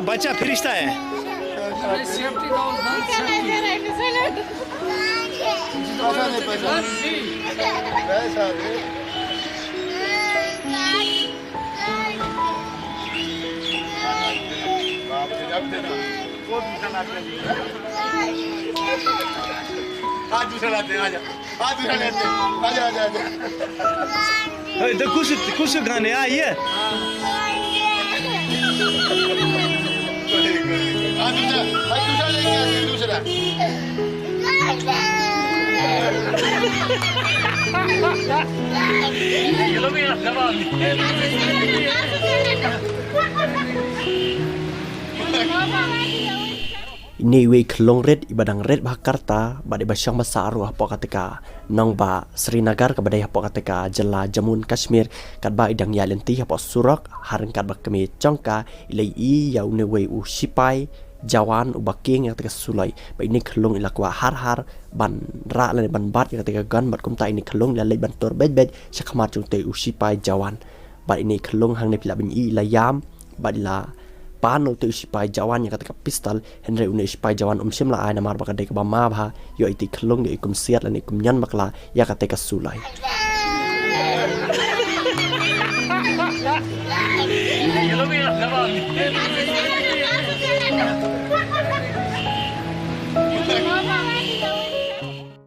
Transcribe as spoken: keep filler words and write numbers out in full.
बच्चा फरिश्ता है। आज दूसरा लाते हैं, आजा। आज दूसरा लाते हैं। आजा, आजा, आजा। ए, तो कुछ, कुछ गाने आइए। आज दूसरा, आज दूसरा लेके आते हैं, दूसरा। Ine iwei i khyllung rit iba dang rit bha karta bad iba shong ba sah ruh hapoh kata ka nongbah Srinagar kaba dei hapoh kata ka jylla Jammu and Kashmir, katba i dang ïaid lynti hapoh surok, ha ryngkat bad ka kmie jong ka, i la ïohi ïa une uwei u sipai jawan uba kieng ïa kata ka suloi. Bad ine i khyllung i la kwah har har ban rah lane ban bat ïa kata ka gun, bad kumta ine i khyllung i la leit ban tur beit beit sha khmat jong utei u sipai jawan. Bad ine i khyllung, hangne phi lah ban i, i la ïam bad i la pan ïa utei u sipai jawan ïa kata ka pistol, hynrei une u sipai jawan um shym la ai namar ba ka dei kaba ma bha. Ïoh itei i khyllung ïoh i kum siat lane i kum ñion bakla ïa kata ka suloi.